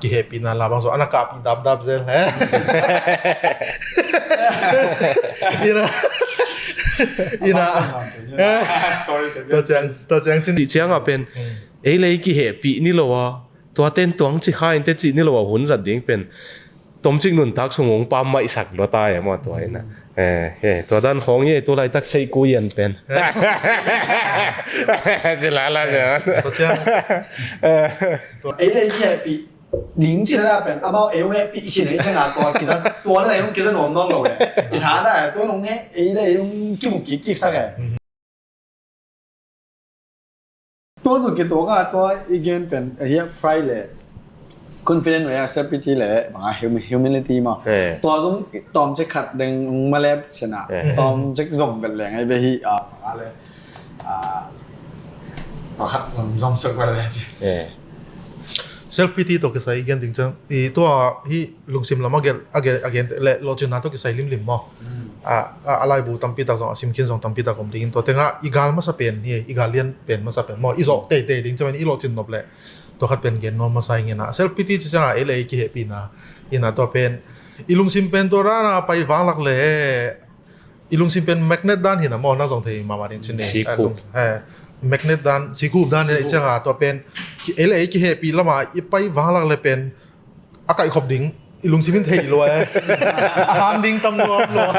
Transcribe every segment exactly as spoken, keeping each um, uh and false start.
Kihehpihna la bang zaw ana kahpih dapdap zel he. Ina, ina. Tua ciang, tua ciang cin. Cih ciangah pen ei le ei kihehpih ni lo a, tua ten tuang ci kha in te cih ni lo a hun zat ding pen tomcik nuntak sung hong pam maihsak lua ta e maw tua ina. Eh, eh, tua dan khawng hi e, tu laitak seih ku ian pen. Ci lala ciang. Tua ciang. Ei le ei kihehpih ding ci na pen amau ei hong hehpih khin ei ciang a tua kiza, tua na ei hong kiza nuam nawn lo e. I tha na e, tua nong he ei le ei hong kimu kik kik sak e. Tua nu kituak a tua i gen pen a hiak pride le confident le self pity le banga humi-, humility maw. Eh. Tua zong tawm cek khat deng malep sena. Eh. Tawm cek zong vel leng ai ve hi a banga le. Ah, tua khat zong zong sek vel le ci. Eh. Self pity tua kisai i gen ding ciang i tua hi lungsim lam a gen, a gen, a gen le lawhcinna tua kisai limlim maw. Mm. A, a, a laibu tampi tak zong, a simkhin zong tampi tak om dingin tua tengah i gal masa pen hi, i gal lian pen masa pen maw, i zawh teitei ding ciamen i lawhcin nop leh tua khat pen gen nuam masa ing ina. Self pity ci ciangah ei le ei kihehpihna ina tua pen i lungsim pen tua rana pai vanglak le i lungsim pen magnet dan hina maw, na zong thei mahmah ding cin ni. Sikhup. Eh, magnet dan, sikhup dan hina i ciangah tua pen ei le ei kihehpih lama i pai vanglak le pen a kaihkhop ding i lungsim in thei lua e. A hang ding tam nuam lua.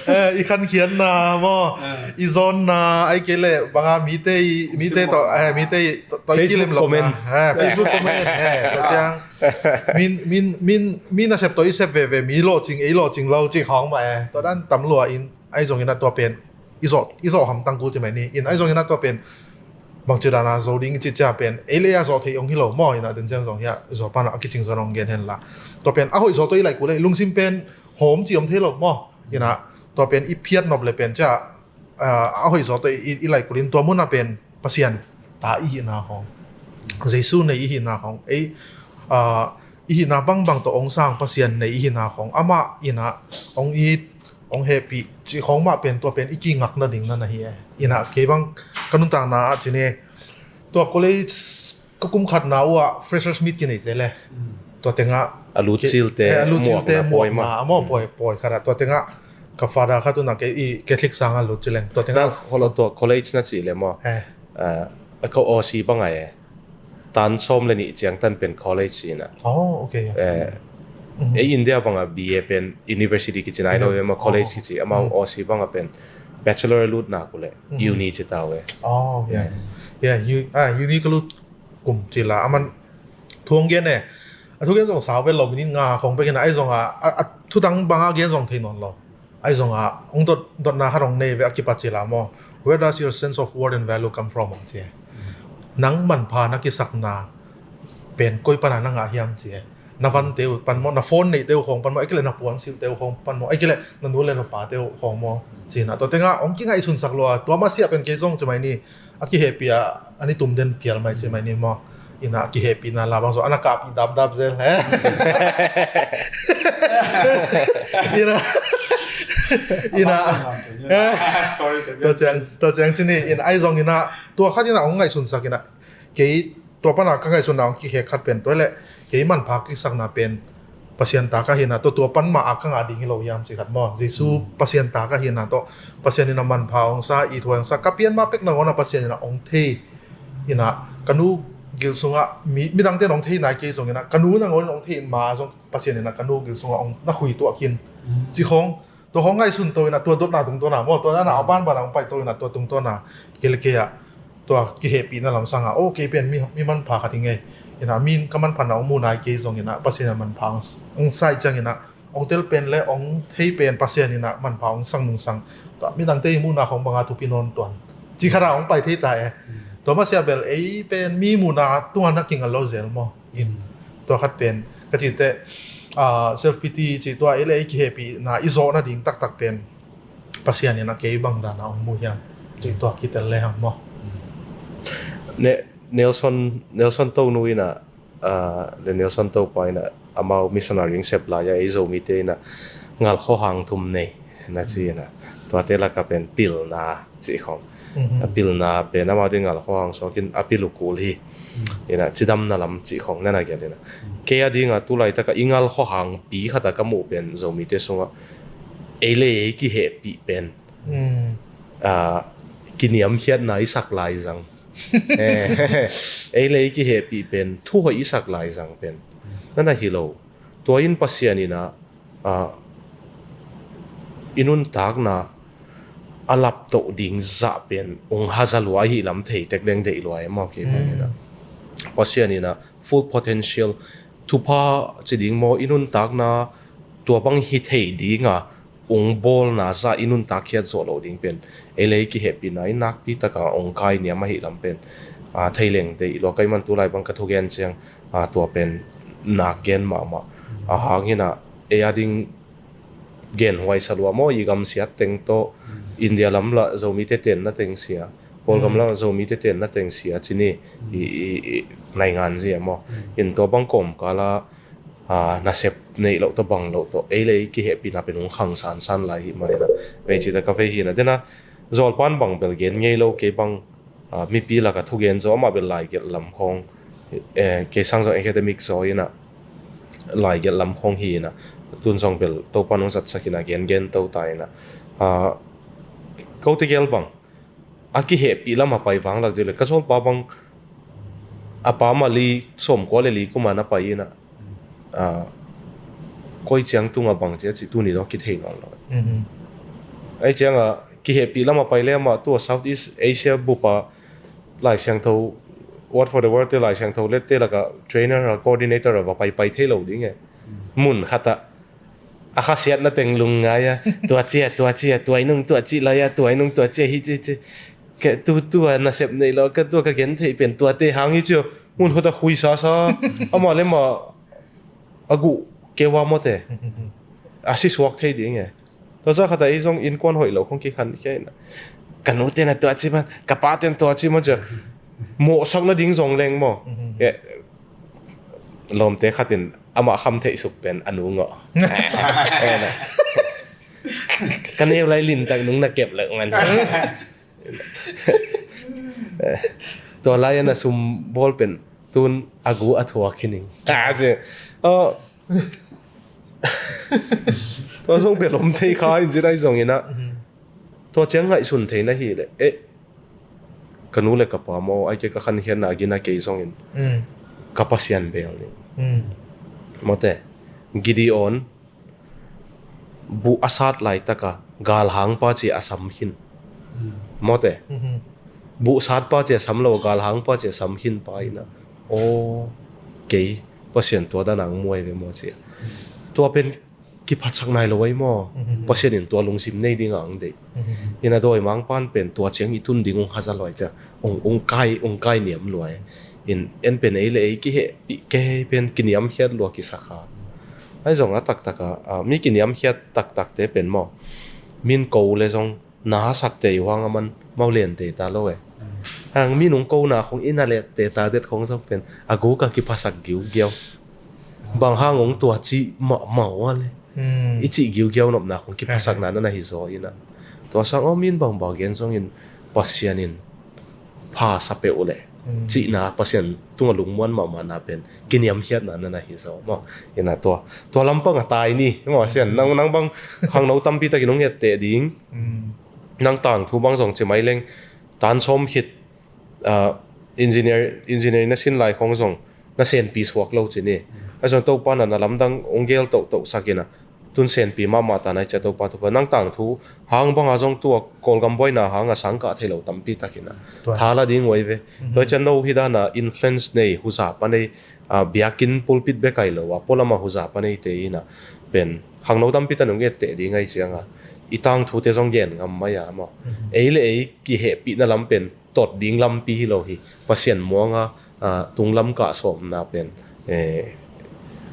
Eh, i khankhiatna maw, i zawnna, ai kei le banga mite i, mite tawh, eh, mite i tawh, tawh i kilem lo na. Eh, Facebook comment, eh, tua ciang. Min, min, min, mi nasep tawh i sep veve, mi lawhcing, ei lawhcing lo ci khawng mah e. Tua dan tam lua in, ai zong ina tua pen i zawh, i zawh hamtang kul ci mai ni. In ai zong ina tua pen bangci dana zo ding i ci cia pen ei le ei a zawh thei ong hi lo maw, ina den ciang zong hia zaw pana a kicing zaw nong gen hen la. Tua pen a hoih zaw tawh i laih kul le i lungsim pen hawm ci om thei lo maw. Ina tua pen i phiat nop le pen cia, ah, a hoih zaw tawh i, i laih kulin tua muna pen Pasian ta i hihna khawng, Jesu nei i hihna khawng, ei, ah, i hihna bangbang tawh ong sang Pasian nei i hihna khawng, amah ina ong it, ong hehpih ci khawng mah pen tua pen i kingakna ding na na hi e. Ina kei bang ka nuntakna ah ci ni, tua college ka kum khatna uh ah freshers meet kinei zel e. Tua tengah a lut cilte, eh, a lut cilte muakna, muakna pawi mah. A maw pawi, pawi khat ah. Tua tengah ka father khat uh na kei i Catholic sang a lut ci leng. Tua tengah na holo tua college na ci le maw. Eh. Ah, ka Aussie bang a e. Tan sawm le nih ciang tan pen college ina. Oh, okay. Eh, ei India banga B A pen university kici nai lo e maw, college kici. Amau Aussie banga pen bachelor lutna kul le uni ci tau e. Oh, yeah. Yeah, u-, ah, uni ka lut kum ci la aman thu ong gen e. A thu gen zong sau vel lo, minit nga khong pek ina ai zong a, a, a thu dang banga gen zong thei nawn lo. Ai zong a ong dot, dotna khat ong nei ve a kipat ci la maw. Where does your sense of worth and value come from? Ong ci e. Nang manpha na kisakna pen koi pana na ngah hiam ci e. Na vante uh pan maw, na phone neite uh khong pan maw, ai kei le na puansilhte uh khong pan maw, ai kei le na nu le na pate uh khong maw. Ci na tua tengah ong kingaihsunsak lua, tua masiah pen kei zong ci mai ni. A kihehpih a, a ni tum den pial mai ci mai ni maw. Ina a kihehpihna la bang zaw ana kahpih dapdap zel he. Ina, ina. Tua ciang, tua ciang ci ni, ina ai zong ina tua khat ina ong ngaihsunsak ina. Kei tua pana ka ngaihsunna ong kikhek khat pen tua le kei manpha kisakna pen Pasian ta ka hina, tua tua pan mah a ka ngah ding hi lo hiam ci khat maw. Jesu Pasian ta ka hina tua Pasian ina manpha ong sa, i thuai ong sa, ka pian mah pek nangawna Pasian ina ong thei. Ina ka nu gil sungah mi, midangte in ong thei nai kei zong ina ka nu nangawn in ong thei in ma zong Pasian ina ka nu gil sungah ong na khui tuah kin. Ci khong tua khong ngaihsun to ina tua dotna tungtawna maw, tua na a banbana ong pai to ina tua tungtawna kei le kei ah tua kihehpihna lamsanga, oh, kei pen mi, mi manpha khat hi ngei. Ina min ka manpha na ong mu nai kei zong ina Pasian ina manpha ong, ong sai ciang ina ong tel pen le ong thei pen Pasian ina manpha ong sang nungsang. Tua midangte i muhna khong banga thupi nawn tuan ci khata ong pai thei ta e. Tua masiah bel ei pen mi muhna tunga na kingal lo zel maw. In tua khat pen ka cite, ah, self pity ci tua ei le ei kihehpihna i zawhna ding taktak pen Pasian ina kei bang dana ong mu hiam ci tua kitel le hang maw. Ne, Nelson, Nelson Tonu ina, ah, le Nelson Topa ina amau missionary ing sep lai a ei Zomite ina ngal khuahang thum nei na ci ina tuate laka pen pilna ci khong. A pilna pen amau ding ngal khuahang suakin a pil uh kul hi. Ina cidamna lam cih khong nana gelh ina. Kei a dinga tu laitaka i ngal khuahang pi khata ka muh pen Zomite sungah ei le ei kihehpih pen, a, kiniamkhiatna i sak lai zang, ei le ei kihehpih pen thuhoih i sak lai zang pen nana hi lo. Tua in Pasian ina, a, i nuntakna a laptoh ding zah pen ung haza lua ahi lam thei tek leng deih lua e maw kei bang ina. Pasian ina full potential thupha ci ding maw, i nuntakna tua bang hi thei dinga ung bawlna zah i nuntak khiat zawh lo ding pen ei le ei kihehpihna i nakpi taka ung kai niam ahi lam pen, a, thei leng deih lua. Kei man tu lai bang ka thugen ciang, a, tua pen nak gen mahmah. A hang ina ei a ding gen huai sa lua maw, i gamsiat teng tawh India lam lah Zomite tenna teng sia, Kawlgam lam Zomite tenna teng sia ci ni, i, i, i naingan zia maw. In tua bang kawmkala, a, nasep neih loh tawh bang loh tawh ei le ei kihehpihna pen hong khang sansan lai hi manina vei cita ka vei hina. Dena zawlpan bang bel gen ngei lo kei bang, a, mipi laka thugen zaw amah bel laigelh lam khawng, eh, kei sang zong academic zaw ina laigelh lam khawng hi ina, tun zong bel Topan hong zatsak ina gengen to ta ina, a, ko tegel bang a kihehpih lam a pai vang lak dih le ka zawlpa bang a pa mah li sawmkua le li kuma na pai ina, a, koi ciang tunga bang cia ci tuni dong kithei nawn lo. Ei cianga kihehpih lam a pai le amah tua Southeast Asia bupa Lai Siangtho, Word for the World te Lai Siangtho le te laka trainer a coordinator a va pai pai thei lo ding e. Mun khata a khasiatna teng lungngai a, tua cia, tua cia, tua inung tua ci lai a, tua inung tua cia hi ci ci. Ke tu tua nasep nei lo ka tua ka gen thei pen tua te hang hi cio. Mun khata khui sa sa. Ama le ma a gu kewa mote. A si suak thei ding e. Tua sa khata i zong innkuan hoih lo khong kikhan khe ina. Ka nu tena tua ci man, ka pa ten tua ci man cia. Mawhsakna ding zong leng maw. Lawmte khatin amah kham theih suk pen a nu ngawh. Ka neu lai lintak nung na kep lak man. Tua lai a na sum bawl pen tun a gu a thuak hi ning. Tua zong bel om thei kha in ci dai zong ina. Tua ciang ngaihsun theina hi le, eh, ka nu le ka pa maw, ai ke ka khankhiatna a gina kei zongin ka Pasian bel ning. Mawte, Gideon buh a sat laitaka galhangpa ci a sam khin. Mawte, buh satpa ci a sam lo, galhangpa ci a sam khin pa ina. Aw, kei Pasian tua dana ang muai ve maw ci a. Tua pen kiphatsak nai lo ai maw. Pasian in tua lungsim nei dinga ang deih. Ina dawi mangpan pen tua ciang i tun ding ung haza luai cia. Ung, ung kai, ung kai niam luai. In en pen ei le ei kihehpih kei pen kiniamkhiat lua kisakha. Ai zong a taktaka, a, mi kiniamkhiat taktakte pen maw. Min ko le zong na a sakte i huang a man mau liante ta lo e. Hang mi nung ko na khong i na lette ta det khong zong pen a gu ka kiphasak giugiau. Bang hang ung tua ci mahmah ua le. I ci giugiau nopna khong kiphasakna na na hi zaw ina. Tua sang aw min bangbang gen zongin Pasian in pha sa peuh le. Cihna Pasian tunga lungmuan mahmahna pen kiniamkhiatna na na hi zaw maw. Ina tua, tua lampang a tai ni maw Sian. Nang, nang bang khangno tampi takin ung etteh ding. Nang tangthu bang zong ci mai leng tan sawm khit, ah, engineer, engineering na sin lai khong zong na senpi suak lo ci ni. A zong Topa na na lamdang ong gel tohtoh sak ina tun senpi mahmah ta nai cia Topa Topa nang tangthu hang banga zong tua Kawlgam buaina hanga sangkah thei lo tampi tak ina. Tha la ding uai ve. Tua cian no hi dana influence nei huza pa nei, ah, biakin pulpit bek ai lo a pualama huza pa nei te ina pen khangno tampi tan ong etteh ding ai cianga i tangthu te zong gen ngam mai a maw. Ei le ei kihehpihna lam pen tot ding lampi hi lo hi. Pasian muanga, ah, tunglam kah sawmna pen, eh,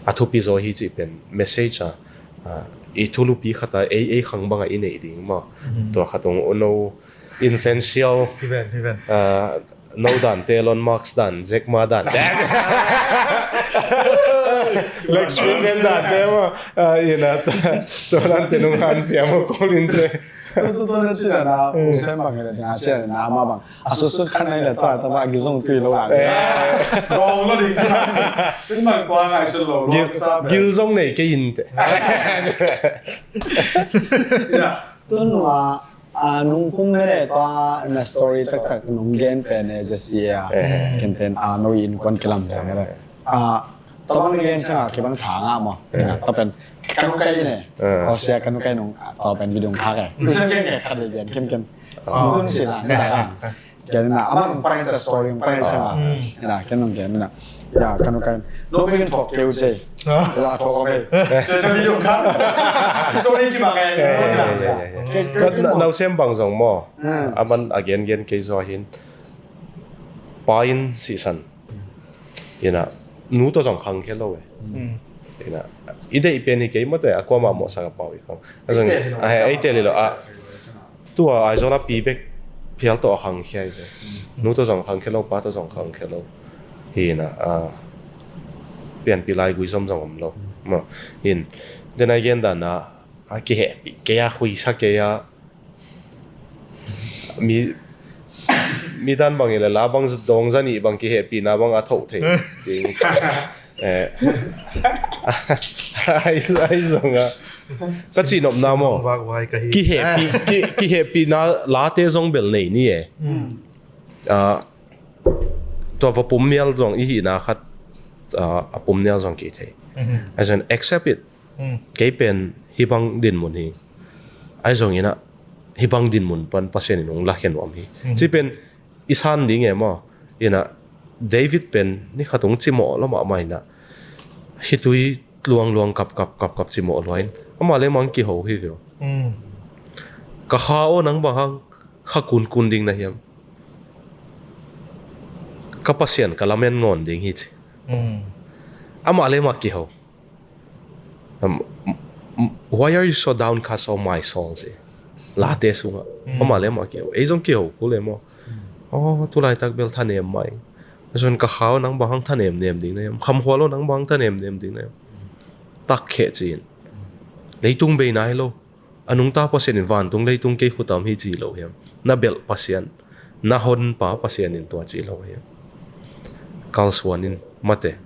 a thupi zaw hi cih pen message a, ah, i thulupi khata ei, ei khang banga i neih ding maw. Tua khat ung uno influential, ah, no dan te Elon Musk dan, Jack Ma dan te. Lex Fridman dan te maw. Ah, ina, tua dan te nung han cia maw, Colin cia. Tu tu tu na cina na, u sem bang le na cina na ama bang. A su su kan na le ta ta ba gi zong tui lo la. Gong lo ding cina. Tin bang kua ngai su lo lo sa. Gil zong nei ke in te. Ya. Tun wa a nung kum mene tua na story taktak nung gen pen e Jesse a. Ken ten a no in kuan kilam jang e. A tua bang gen chang a kibang tha nga mo. Tua pen kanu kai ne. Ko sia kanu kai nung tua pen video khak e. Sia ken ke khat de gen ken ken. Nung si la ni da. Ken na amang pang sa story pang sa. Na ken nung ken na. Ya kanu kai. No pen thok keu je. La thok ko be. Sia video khak. Story kibang e. Nau sem bang zong mo. Aman a gen gen kei zo hin. Pa in sisan. Ina nu to zong khang khia lo e. Ina i deih pen hi kei mate a kuama mawhsak a pau i khang. A zong a he ei te li lo a tua Aizawl a pi bek phial to a khang khia i ve. Nu to zong khang khia lo, pa to zong khang khia lo. Hi ina a pianpi lai gui zom zong om lo. Ma in den a gen dan a a kihehpih kei a khuisa kei a mi mi dan bang i le la bang dawng za nih bang kihehpihna bang a thoh thei ding. Eh, ai ai zong a ka cihnopna maw? Kihehpih ki- kihehpihna late zong bel nei ni e. Ah, tua va pum mial zong i hihna khat ah, a pum nial zong kei thei. Ai zong accept it. Kei pen hi bang dinmun hi. Ai zong ina hi bang dinmun pan Pasian in hong la khen nuam hi. Ci pen i san ding e maw? Ina David pen ni khat hong cimawh lo mahmah ina hi tui luang luang kap kap kap kap cimawh luain ama le mang kiho hi vio. Ka kha aw nang bang hang kha kun kun ding na hiam? Ka Pasian ka lamen ngawn ding hi ci. Amah le mah kiho. Why are you so downcast, oh my soul? Ci. Late sungah amah le mah kiho. Ei zong kiho kul e maw? Aw tulaitak bel thanem mai. Zon ka kha aw nang bang hang thanem nem ding na hiam? Khamkhual aw nang bang hang thanem nem ding na hiam? Takkheh ci-in leitung bei nai lo. A nungta Pasian in vantung leitung kei khuta om hi ci lo hiam? Na belh Pasian, na honpa Pasian in tua ci lo hiam? Kalsuan in mate.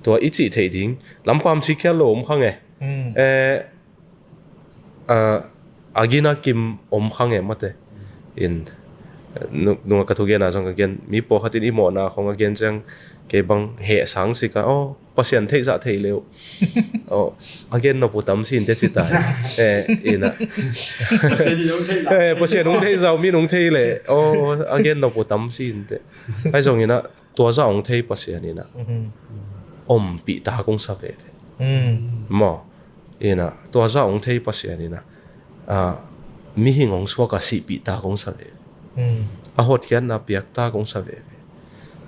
Tua i cih theih ding lampam si khial lo om kha nge. Eh, a gina kim om kha nge mate. In nunga ka thugen a zong ka gen mi pawlkhat in i mawhna khong a gen ciang kei bang heh sang sik a aw Pasian theihzah thei leu. Aw a gen nop uh tam sin te ci ta. Eh, ina Pasian hong theihzah uh min hong thei le aw a gen nop uh tam sin te. Ai zong ina tua zah hong thei Pasian ina ompih ta kong sa veve. Maw? Ina tua zah hong thei Pasian ina mihing hong suak a sihpih ta kong sa veve. A hotkhiatna piak ta kong sa veve.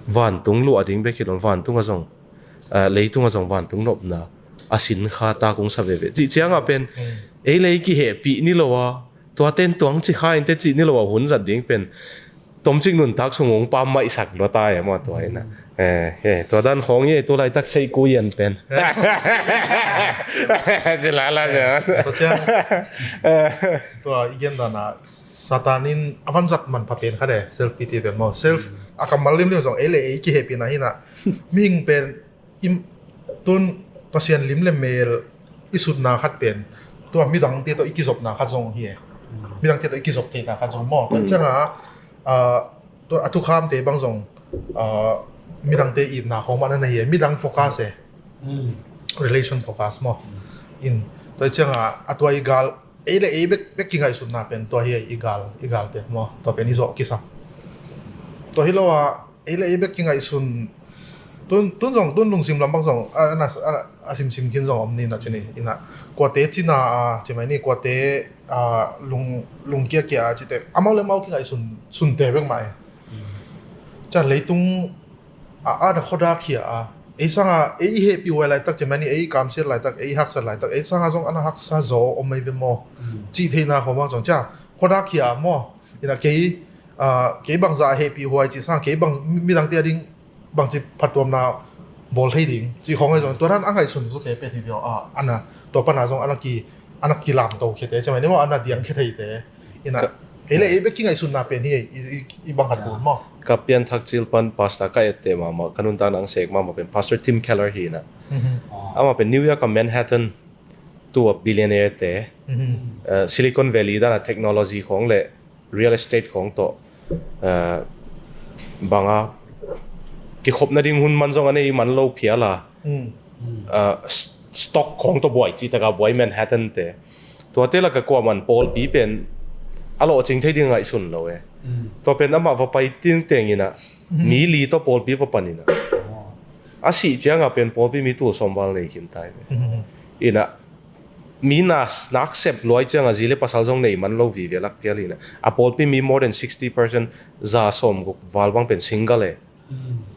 Vantung luah ding bek hi lo vantung a zong leitung a zong vantung nopna a sin kha ta kong sa veve. Cih ciangah pen ei lei kihehpih ni lo a tua ten tuang ci kha in te cih ni lo a hun zat ding pen tomcik nuntak sung hong pam maihsak lua ta e maw tua ina. Eh, eh, tua dan khawng i tu laitak seih ku ian pen ci lala cia. Tua ciang tua i gen dan a Satan in a van zat manpha pen kha de self pity pen maw self a kammal limlim zong ei le ei kihehpihna hi na mihing pen im tun Pasian lim le mel i sutna khat pen tua midangte tawh i kizopna khat zong hi e. Midangte tawh i kizop theihna khat zong maw tua cianga a thukhamte bang zong midangte itna khawng mah na hi e midang focus e. Relation focus maw in tua cianga a tua i gal ei le ei bek bek kingaihsutna pen tua hi e i gal i gal pen maw tua pen i zawh kisam. Tua hi lo a ei le ei bek kingaihsun tun tun zong tun lungsim lam bang zong a simsim khin zong om ni na ci ni ina kuate cina a ci mai ni kuate lungkia kia a cite amau le mau kingaihsun sunte bek mah e. Ca leitung a ada khoda khia a ei sanga ei i hehpih huai laitak ci mai ni ei kamsiat laitak ei haksat laitak ei sanga zong ana haksa zaw om mai ve maw? Cih theihna khawng bang zong ca khoda khia a maw? Ina kei kei bangza a hehpih huai cih sang kei bang midangte a ding bangci phattuamna bawl thei ding cih khawng ahi zong tua dan a ngaihsun zute pen hi viau a ana tua pana zong ana ki ana kilamto khiate cemai ni maw ana diang khia theite Ina, ei le ei bek kingaihsutna pen hi ei, i, i, i bang khat kul maw? Ka pianthak cil pan pastor ka etteh mahmah, ka nuntakna ang sek mahmah pen Pastor Tim Keller hi ina. Amah pen New York a Manhattan tu a billionaire te, eh, Silicon Valley dana technology khawng le real estate khawng tawh, eh, banga kikhopna ding hun man zong a nei man lo phial a, eh, s-, stock khawng tawh buai cih taka buai Manhattan te. Tuate laka kuaman pawlpi pen a lawhcing thei ding ngaihsun lo e. Tua pen amah va pai tengteng ina, mi li tawh pawlpi va pan ina. A sih cianga pen pawlpi mi tul sawm val nei khin tai ve. Ina, mi na, nak sep luai cianga zi le pasal zong nei man lo vive lak phial ina. A pawlpi mi more than sixty percent, za sawm guk val bang pen single e.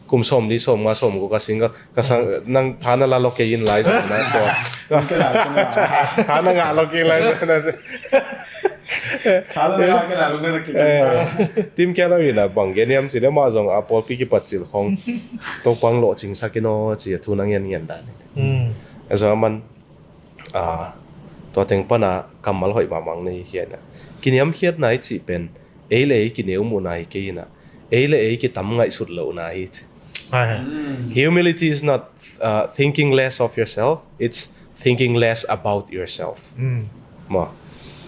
Kum sawm li, sawm nga, sawm guk a single. Ka sang, nang tha na la lo kei in lai zong na tua. Tha na ngah lo kei in lai zong na. Tha na ngah kei lai lo na kei. Eh, Tim Keller ina bang gen hiam cih leh amah zong a pawlpi kipat cil khawng Topa hong lawhcingsak in aw ci a thu na ngen ngen dan. A zong a man, ah, tua teng pana kammal hoih mahmah nei hi ina. Kiniamkhiatna i cih pen ei le ei kineu muhna hi kei ina, ei le ei kitam ngaihsut lohna hi ci. Humility is not, uh, thinking less of yourself, it's thinking less about yourself. Maw,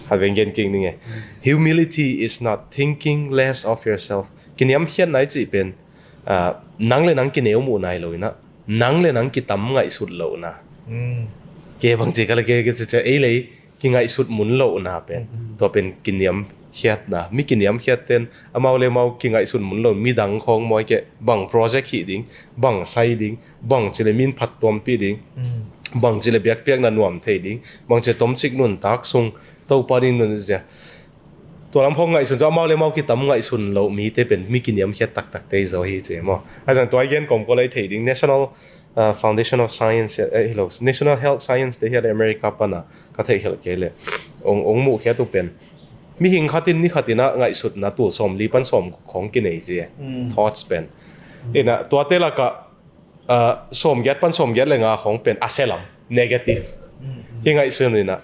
hat veng gen kik ning e. Humility is not thinking less of yourself. Kiniamkhiatna i cih pen, uh, nang le nang kineu muhna hi lo ina, nang le nang kitam ngaihsut lohna. Kei bang ci ka le kei, kei ci ci ei le ei kingaihsut mun lohna pen, tua pen kiniamkhiatna. Mi kiniamkhiat ten amau le amau kingaihsut mun lo, midang khawng mawi kei, bang project hih ding, bang sai ding, bang ci le min phattuampih ding, bang ci le biakpiakna nuam thei ding, bang ci le tomcik nuntak sung Topa ding nun zia. Tua lam khawng ngaihsun zaw, amau le amau kitam ngaihsun lo mite pen mi kiniamkhiat taktak te hi zaw hi ci maw. A zang tua i gen kawmkawm lai thei ding, National, uh, Foundation of Science, eh, hi lo, National Health Science te hi a le America pana ka theihkhelh kei le. Ong, ong muhkhiat uh pen mihing khatin ni khatin a ngaihsutna tul sawm li pan sawm khawng kinei ci e. Thoughts pen. Ina, tuate laka, uh, sawm giat pan sawm giat le nga khawng pen a selam, negative. Hi ngaihsun ina.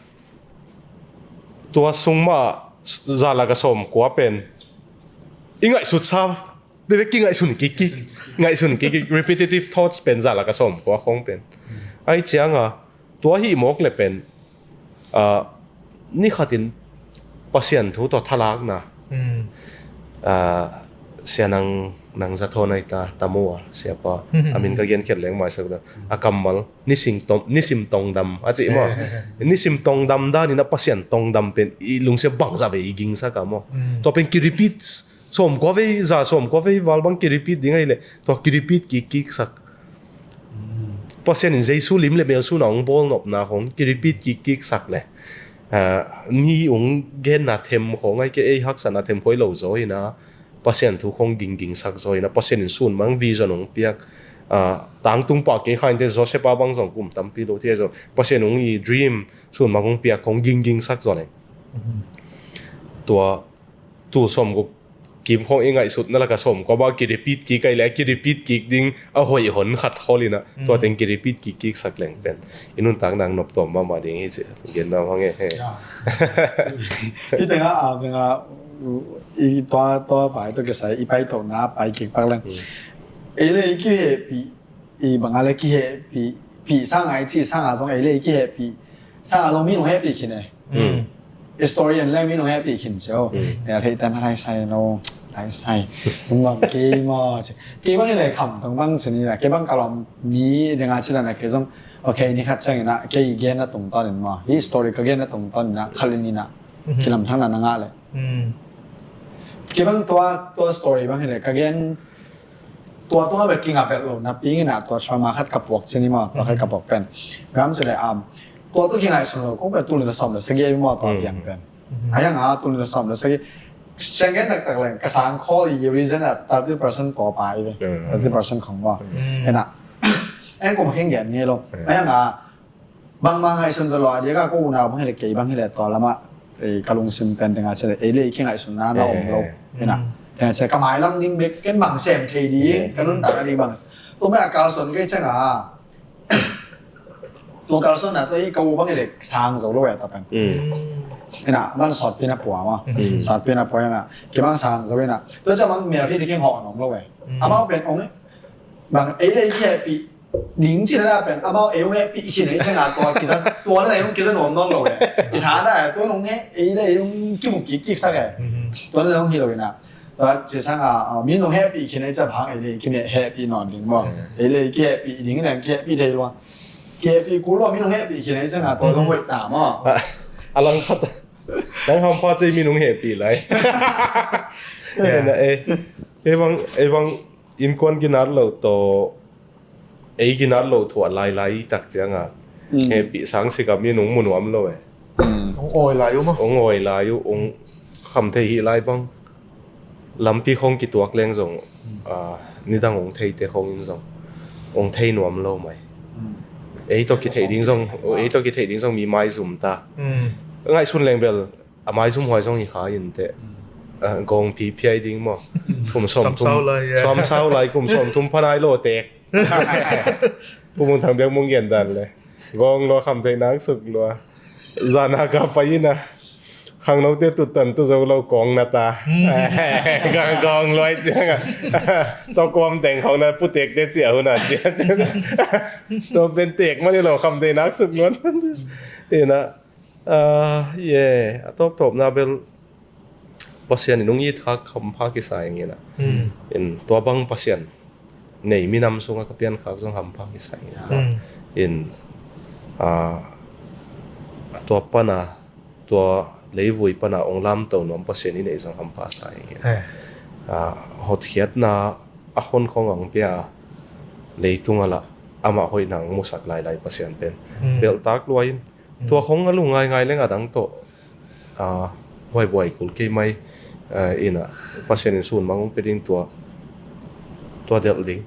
Tua sung mah za laka sawm kua pen i ngaihsut sa, bebe kingaihsun kik kik, ngaihsun kik kik, repetitive thoughts pen za laka sawm kua khawng pen. Ai cianga, tua hih mawk le pen, ah, ni khatin Pasian thu tawh thalakna. Ah, sia nang, nang za thawn ai ta, ta mu a, siapa. A min ka gen khiat leng mai sak na. A kammal, nisim tong, nisim tongdam, a cih maw. Nisim tongdam dan ina Pasian tongdam pen i lungsim bangzah ve i gingsak a maw. Tua pen ki-repeat, sawm kua vei, za sawm kua vei val bang ki-repeat ding ahih leh, tua ki-repeat kik kik sak. Pasian in Jesu lim le mel sun a hong bawl nopna khawng ki-repeat kik kik sak le. Ah, mi hong genna them khawng ai kei, ei haksatna them khawng hi lo zaw ina. Pasian thu khawng gingging sak zaw ina, Pasian in sun mang vision hong piak. Ah, tangtung pah kei kha inte, Joseph a bang zong kum tampi lo thei zaw. Pasian hong i dream sun mang hong piak khawng gingging sak zaw le. Tua tul sawm guk kim khawng i ngaihsutna laka sawm kua bang ki-repeat kik ai le, ki-repeat kik ding a hoih hon khat khol ina. Tua teng ki-repeat kik kik sak leng pen i nuntakna noptuam mahmah ding hi ci, gen nuam hang e. Hi tenga, a, tenga, i tua, tua pai tua kisai, i pai tawhna pai kik pak leng. Ei le i kihehpih, i banga le kihehpih, pih sanga i ci sanga zong ei le i kihehpih sanga zong mi nong hehpih khin e. Historian le mi nong hehpih khin cio. Ya, thei tan hai sai no, hai sai. Nong kei maw ci. Kei bang hi le kham tong bang ci ni la. Kei bang ka lawm mi denga ci la na kei zong. Ok, ni khat ciang ina, kei i genna tungtawn in maw. Hi story ka genna tungtawn ina, khalin ina. Kilamdangna na ngah le. Kei bang tua, tua story bang hi le, ka gen, tua, tua bek kingah vet lo, napi ina tua trauma khat ka puak ci ni maw, tua khat ka puak pen. Ram ci le, um, tua tu kingaihsun lo, kong pen tul nih le sawm le sagih maw, tua piang pen. A hiang a, tul nih le sawm le sagih. Siang gen taktak leng, ka sang khawl i reason a thirty percent tua pai ve. Thirty percent khong maw. Ina, en kum hing gen ni lo. A hiang a, bangmah ngaihsun ve lo a diaka ko unau bang hi le kei bang hi le tua lama, eh, ka lungsim pen denga ci le ei le ei kingaihsunna na om lo. Ina, denga ci le ka mailam ding bek ken bang sem thei ding, ka nuntakna ding bang. Tua mah a kalsuan kei cianga. Tua kalsuanna tua i ka u bang hi le sang zo lo e ta pen. Ina, man sawtpi na pua maw. Mm. Sawtpi na pua ina. Kimang sang zo ina. Tua ciang mang mel hi ti king hawh nong lo eh. Mm. Amau pen ong eh. Bang ei le ei kihehpih ding cih na pen amau ei ong hehpih khin ei ciang a tua kiza, tua na ei ong kiza nuam nong lo eh. I tha na eh, tua nong eh, ei le ei ong kimuk kik kik sak eh. Mm. Tua na ong hi lo ina. Tua ci sang a, a, mi nong hehpih khin ei ciang bang ei le ei kihehpih nawn ding maw. Mm. Ei le ei kihehpih ding ina kihehpih thei lua. Kihehpih kul lo mi nong hehpih khin ei ciang a tua zong hoih ta maw. A, a lang khat. Nang hampha cei mi nong hehpih lai. Ya. Ei na, ei, ei bang, ei bang innkuan ginat lo tawh, ei ginat lo thuah lailai tak ciang a. Mm. Hehpih sang sik a mi nong mu nuam lo eh. Mm. Ong awi lai uh maw. Ong awi lai uh, ong kham thei hi lai bang. Lampi khong kituak leng zong, ah, nidang ong theite khong in zong ong thei nuam lo mai. Mm. Ei tawh kitheih ding zong, ei tawh kitheih ding zong mi maizum ta. Mm. Ngaihsun leng bel a maizum huai zong hi kha in teh. Mm. Ah, gawng phiphiai ding maw. Mm. Kum sawm thum. Samsau lai, yeah. Samsau lai kum sawm thum phanai lo tek. Pu Mun Thang Biak mong gen dan le. Gawng lua kham thei nak suk lua. Zana ka pai ina. Khangnote tuttan tu zo lo kawng na ta. Mm. Gawng, gawng luai ciang a. Tua kuam teng khawng na putek te cia hun a cia ciang. Tua pen tek mani lo kham thei nak suk luan. Ina, ah, ye, a tawptawpna bel Pasian in ong it khak hampha kisa ing ina. Mm. In tua bang Pasian nei minam sungah ka piankhak zong hampha kisa ing ina. Mm. In, ah, tua pana, tua leivui pana ong lamto nuam Pasian i neih zong hampha sa ing ina. Eh. Ah, hotkhiatna a hon khong ang pia leitung a lah amah hoihna ang musak lailai Pasian pen. Mm. Belhtak luai in. Mm. Tua khong a lu ngaingai leng a dang tawh. Ah, buaibuai kul kei mai, ah, ina Pasian in sun mang ong pe ding tua, tua delh ding.